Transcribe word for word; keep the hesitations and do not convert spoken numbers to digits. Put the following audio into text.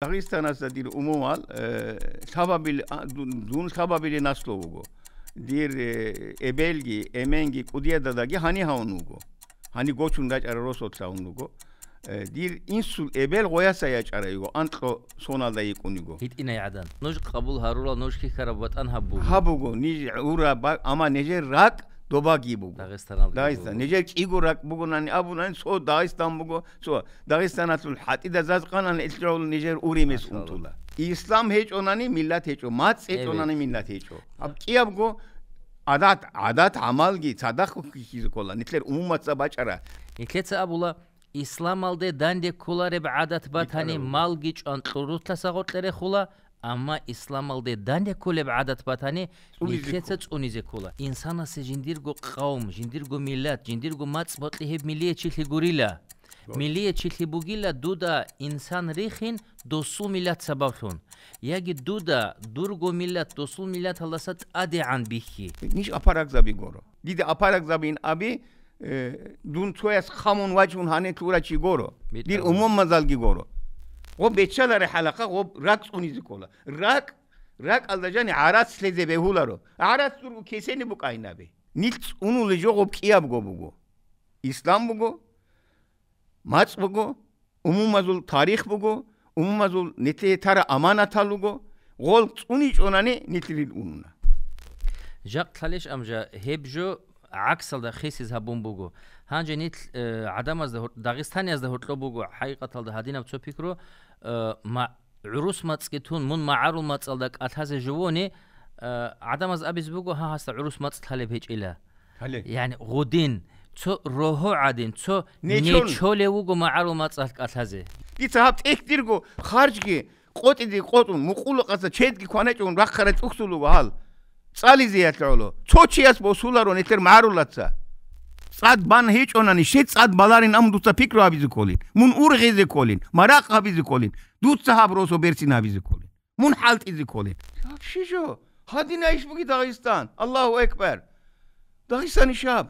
Дагъистанасда дир умумал, э, лъабабил-, а, дун, дун лъабабиле наслу вуго. Дир, э, эбелги, эменги, кӀудиядадаги гьани гьавун вуго. Гьани гочун рачӀарал росулъ гьавун вуго. Э, дир инсул эбел гъояса ячӀарай йиго, анкьго соналда йикӀун йиго. ГьитӀинай гӀадан. Нуж къабул гьарула, нуж хьихьараб ватӀан гьаб буго. Гьаб буго, ниж гӀура ба-, амма нижер ракӀ добаги буго. Дагъистаналдаги Дагъистан. буго. Нижер кӀиго ракӀ бугонани абунани, цо Дагъистан буго, цо Дагъистаналъул хӀатӀида зазкъанани, ил жаваб нижер уримес Машалла. унтула. Ислам гьечӀонани миллат гьечӀо, мацӀ Эбе. гьечӀонани миллат гьечӀо. Гьаб кӀиябго гӀадат, гӀадат-гӀамалги цадахъ хьихьизе ккола, нилъер умумаца бачӀара. Нилъеца абула, исламалде данде кколареб гӀадат батани, БитӀараб. малги чӀван кьурулъаса гъоркье рехула, амма исламалде данде кколеб гӀадат батани, ЦӀунизе нилъеца ккола. цӀунизе ккола. Инсанасе жиндирго къавм, жиндирго миллат, жиндирго мацӀ бокьи гьеб миллиячилъи гурила. Гой. Миллиячилъи бугила дуда инсан рихин досул миллат сабаблъун. Яги дуда дурго миллат досул миллаталдаса тӀадегӀан бихьи. Ниж апарагзаби горо. Дида апарагзабин аби, э, дун цояс хъамун вачун гьанен лъугьурав чи горо. БитӀараб. Дир умумазалги горо. Гъоб беччаларе хӀалахъа гъоб ракӀ цӀунизе ккола. РакӀ, ракӀалда жани гӀарац лъезе бегьуларо. ГӀарац дурго кесене букӀайнаби. Нилъ цӀунуле жо гъоб кӀиябго буго. Ислам буго, мацӀ буго, умумазул тарих буго, умумазул нилъее тара аманатал руго, гъол цӀуничӀонани нилъ рил унуна. Жакъ лъалищ амжа гьеб жо гӀаксалда хисиз гьабун буго. Гьанже нилъ, э, гӀадамазда гьор-, дагъистаниязда гьоркьоб буго хӀакъикъаталда гьадинаб цо пикру, э, ма-, гӀурус мацӀги тун, мун магӀарул мацӀалда кӀалъазе живони, э, гӀадамаз абизе буго, гьа, гьасда гӀурус мацӀ лъалеб гьечӀила. Гьале. ЯгӀни гъудин, цо рогьо гӀадин, цо нечон. Нечолев вуго магӀарул мацӀалъ кӀалъазе. Дица гьаб тӀехь дирго харжги къотӀизе къотӀун, мукъулукъаса чедги кванечӀун рахъарай тӀухьдул руго гьал. ЦӀализе ялъугӀало. Цо чияс босуларо нилъер магӀарулаца. ЦӀад бан гьечӀонани, щай цӀад баларин амун дуца пикру гьабизе кколин, мун ургъизе кколин, маракъ гьабизе кколин, дуца гьаб росо берцин гьабизе кколин. Мун хӀалтӀизе кколин. Щи жо? Гьадинайищ буги Дагъистан? Аллагьу акбар! Дагъистанищ гьаб?